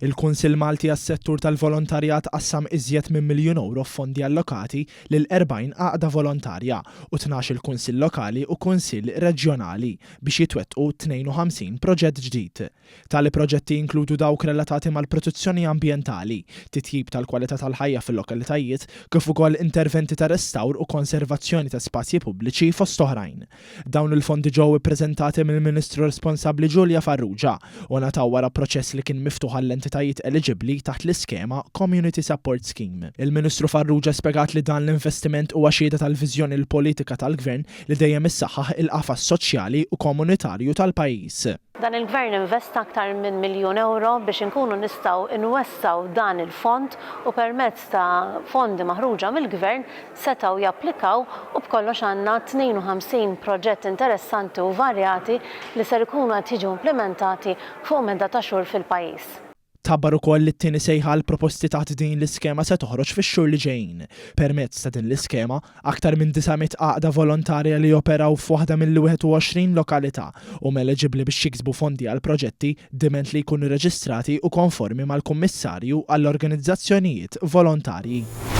Il-Kunsill Malti għas-Settur tal-Volontarjat qassam iżjed minn miljun ewro f'fondi allokati lil 40 għaqda volontarja u 12-il kunsill lokali u kunsill reġjonali biex jitwettqu 52 proġett ġdid. Tali proġetti jinkludu dawk relatati mal-protezzjoni ambjentali, titjib tal-kwalità tal-ħajja fil-lokalitajiet kif ukoll interventi ta' restawr u konservazzjoni ta' spazji pubbliċi fost oħrajn. Dawn il-fondi ġew ippreżentati mill-Ministru responsabbli Julia Farrugia u ngħataw wara proċess li kien miftuħ għall-entitajiet eliġibbli taħt l-iskema Community Support Scheme. Il-Ministru Farrugia spjegat li dan l-investiment huwa xhieda tal-viżjoni l-politika tal-Gvern li dejjem issaħħaħ il-qafas soċjali u komunitarju tal-pajjiż. Dan il-Gvern investa aktar minn miljun ewro biex inkunu nistgħu nwessgħu dan il-fond u permezz ta' fondi maħruġa mill-Gvern setgħu japplikaw u b'kollox għandna 52 proġett interessanti u varjati li ser ikunu qed jiġu implimentati fuq medda ta' xhur fil-pajjiż. Tħabbar ukoll li t-tieni sejħa għal proposti taħt din l-iskema se toħroġ fix-xhur li ġejjin. Permezz ta' din l-iskema, aktar minn 900 għaqda volontarja li joperaw f'waħda mill-21 lokalità huma eliġibbli biex jiksbu fondi għal proġetti diment li jkunu reġistrati u konformi mal-Kummissarju għall-Organizzazzjonijiet Volontarji.